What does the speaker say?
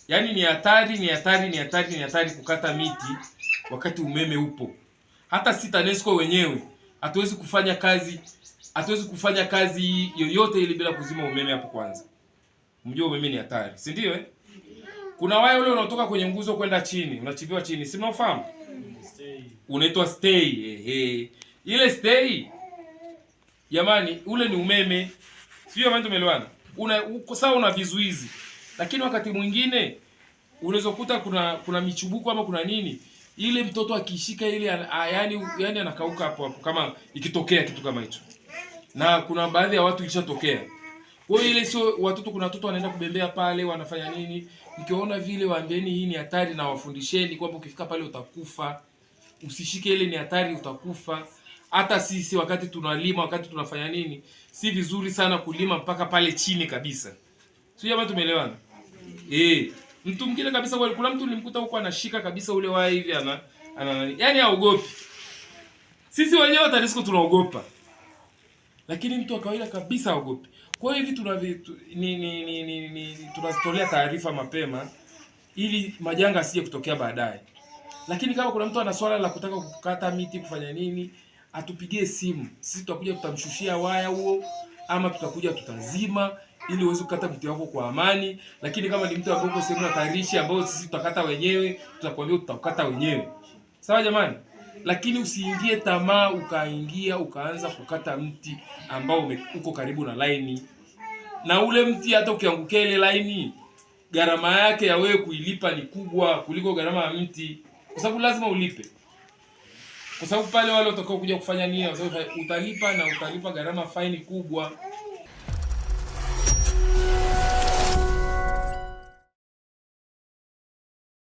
Yaani ni hatari, ni hatari, ni hatari, ni hatari kukata miti wakati umeme upo. Hata si TANESCO wenyewe hatuwezi kufanya kazi, hatuwezi kufanya kazi yoyote ile bila kuzima umeme hapo kwanza. Mjue umeme ni hatari, si ndio eh? Kuna waya ule unaotoka kwenye nguzo kwenda chini, unachimbiwa chini, si mnaofahamu? Unaitwa stay. Ehe. Ile stay jamani, ule ni umeme. Sio jamani, tumeelewana? Una uko sawa, una vizuizi. Lakini wakati mwingine unaweza kukuta kuna michubuko ama kuna nini, ile mtoto akishika ile yani anakauka hapo hapo kama ikitokea kitu kama hicho. Na kuna baadhi ya watu ilishatokea. Kwa hiyo ile sio watoto, kuna watoto wanaenda kubembea pale, wanafanya nini? Mkiwaona vile waambieni hii ni hatari na wafundisheni kwamba ukifika pale utakufa. Usishike ile, ni hatari, utakufa. Hata sisi wakati tunalima, wakati tunafanya nini, si vizuri sana kulima mpaka pale chini kabisa. Sio jamaa, tumeelewana? Eh, mtu mwingine kabisa, kuna mtu nilimkuta huko anashika kabisa ule waya hivi ana yani haogopi. Sisi wenyewe TANESCO tunaogopa. Lakini mtu wa kawaida kabisa haogopi. Kwa hiyo hivi ni, ni, ni, ni, ni, tunazitolea taarifa mapema ili majanga asije kutokea baadaye. Lakini kama kuna mtu ana swala la kutaka kukata miti kufanya nini, atupigie simu. Sisi tutakuja tutamshushia waya huo ama tutakuja tutazima ili uweze kukata mti wako kwa amani. Lakini kama ni mtu ambaye uko sehemu hatarishi ambayo sisi tutakata wenyewe, tutakwambia tutakata wenyewe. Sawa jamani? Lakini usiingie tamaa ukaingia ukaanza kukata mti ambao uko karibu na laini. Na ule mti hata ukiangukia ile laini, gharama yake ya wewe kuilipa ni kubwa kuliko gharama ya mti, kwa sababu lazima ulipe. Kwa sababu pale wale watakao kuja kufanya nini, utalipa na utalipa gharama faini kubwa.